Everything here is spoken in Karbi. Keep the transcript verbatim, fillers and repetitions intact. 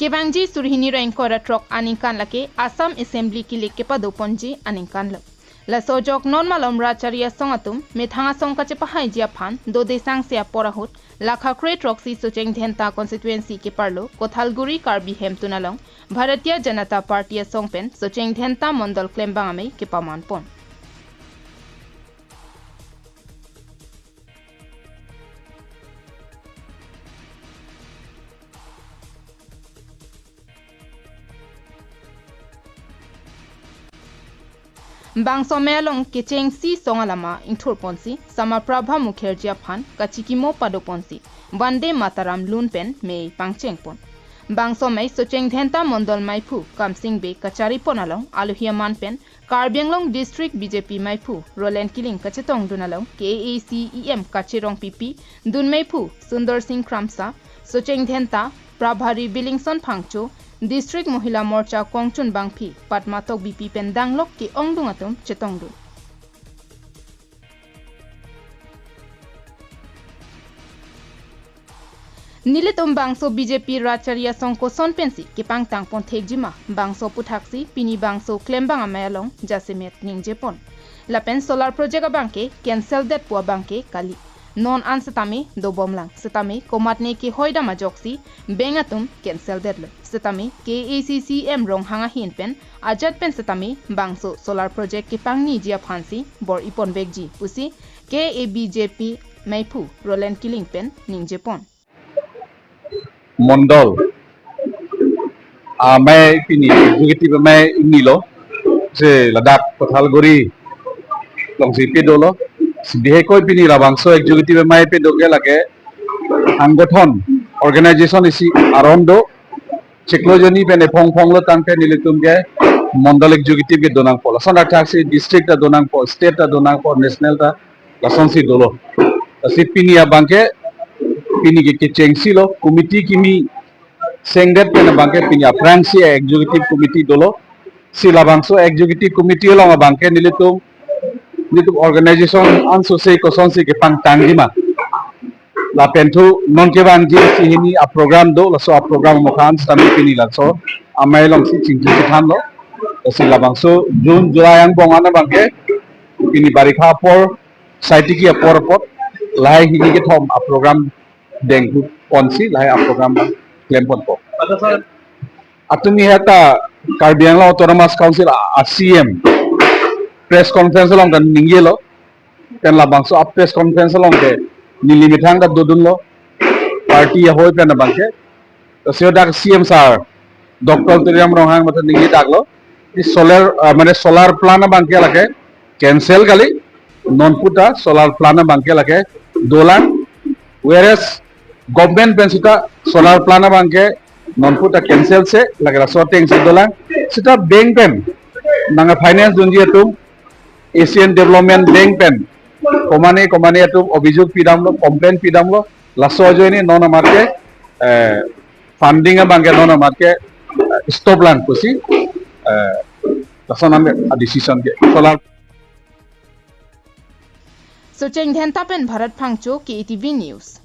Kevangji suri hini ra ingkoi ra throk aningkan lake Assam Assembly kilik kepadoponji aningkan lo. Laso ajok non malom rachari asong atum methang asong kachepahaiji aphan dode sangse apor ahut lakha kre throksi Socheng Dhenta constituency keparlo Kothalguri Karbi Hemtun along Bharatiya Janata Party asong pen Socheng Dhenta Mondol klembang amei kepamanpon. Bangso amei along kechengsi song alama ingthurponsi Samaprabha Mukherjee aphan kachikimo padoponsi Vande Mataram lun pen mei pangchengpon. Bangso amei Socheng Dhenta Mondol Meiphu Kamsing Bey kacharipon along alohi aman pen Karbi Anglong District B J P Meiphu Roland Killing kachetongdun along K A A C E M Kache Rongpipi, Dun Meiphu Sundar Singh Kramsa, Socheng Dhenta Prabhari Billingson Phangcho, District Mohila Morcha Kongchun Bangphi, Padma Tokbipi pen danglok ke-ongdung atum chetongdun. Nelitum bangso B J P rachari asong koson pensi kepangtangpon thekjima, bangso aputhaksi pini bangso klembang amei along jasemet ningjepon. Lapen solar project abangke cancel detpo abangke kali. Non an setame dobomlang, setame komatne kehoidam ajoksi bank atum cancel detlo. Setame K A A C C E M Ronghang ahin pen ajat pen setame bangso solar project kepangniji aphansi bor-iponvekji pusi K A B J P Meiphu Roland Killing pen ningjepon. Mondol amei pini executive amei ingnilo, je ladak Kothalguri alongsi pedolo. Bihekoi pini labangso executive amei pedo ke lake anggothon organization isi aron do. Chiklo joni pen ephong phonglo tangte nelitum ke Mondol executive ke donangpo. Lason athaksi district ta donangpo, state ta donangpo, national ta lasonsi dolo. Lasi pini abangke pini ke kechengsi lo, committee kimi sengdet pen abangke pini aphrangsi executive committee dolo. Si labangso executive committee along abangke nelitum, nelitum organization anso se kosonsi kepangtangjima. Lapen thu non kevangji suri hini aprogram do, laso aprogram mokhan setame pini laso amei alongsi chingki chethanlo. Lasi labangso June, July angbong an abangke pini barikha apor, saitiki apor apot, lahai hini kethom aprogram dengponsi lahai aprogram klem ponpo. Atum ni heta Karbi Anglong Autonomous Council a, a C M press conference along ta ningjelo. Pen labangso a press conference along ke neli methang ta dodunlo. Party ahoi pen abangke. Lasi dak C M sir, Doctor Tuliram Ronghang matha ningje daklo. Di solar, ah, mane solar plant abangke lake cancel kali. Non puta solar plant abangke lake dolang. Whereas government pen sita solar plant abangke non puta cancel se, lake laso atengsi dolang. Sita bank pen nang finance dunji atum Asian Development Bank pen komane komane atum obijog pidamlo, complaint pidamlo, laso ajoine non amat ke, eh, funding abangke non amat ke, eh, stop lang pusi, eh, laso nang a decision ke solar. Socheng Dhenta pen Bharat Phangcho, K A T V News.